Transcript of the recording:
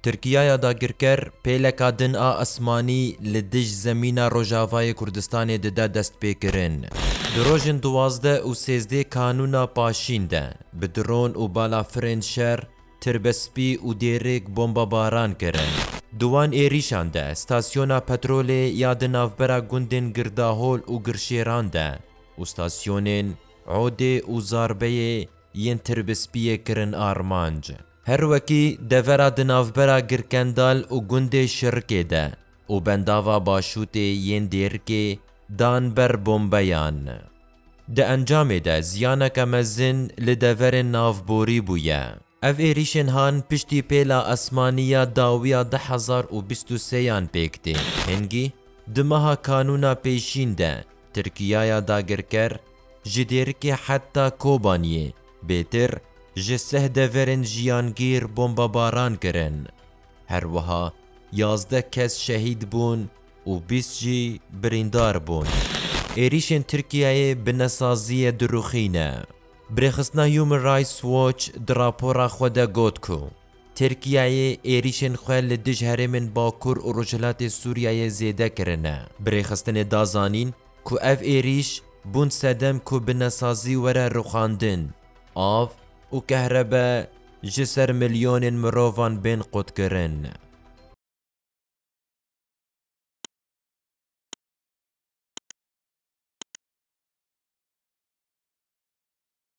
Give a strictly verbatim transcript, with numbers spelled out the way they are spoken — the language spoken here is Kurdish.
Tirkiyaya dagirker pêleka din a esmanî li dij zemîna Rojavayê Kurdistanê dide destpêkirin. Di rojên duwazdeh û sêzdeh Kanûna Paşîn de bi dron û balafirên şer tirbespî û dêrik bombebaran kirin. Di wan êrîşan de stasyona petrolê ya di navbera gundên Girdahol û Girşêran de û stasyonên Odê û Zarbeyê yên tirbespiyê kirin armanc. Her wekî devera di navbera Girkendal û gundê Şirikê de û bendava Başûtê yên Dêrikê dan ber bombeyan. Di encamê de ziyaneke mezin li deverên navborî bûye. Ev êrîşên han piştî pêla esmanî ya dawiya du hezar û bîst û sê yan pêk tê. Hingî di meha Kanûna Pêşîn de Tirkiyaya dagirker ji Dêrikê heta Kobaniyê bêtir ji sih deverên jiyangîr bombebaran kirin. Her wiha yazdeh kes şehîd bûn û bîst jî birîndar bûn. Êrîşên Tirkiyeyê bi nesaziyê dirûxîne. Birêxistina Human Rights Watch di rapora xwe de got ku Tirkiyeyê êrîşên xwe li dij herêmên Bakur û Rojhilatê Sûriyeyê zêde kirine. Birêxistinê da zanîn ku ev êrîş bûn sedem ku bi nesazî were rûxandin, av û kehrebe ji ser milyonên mirovan bên qutkirin.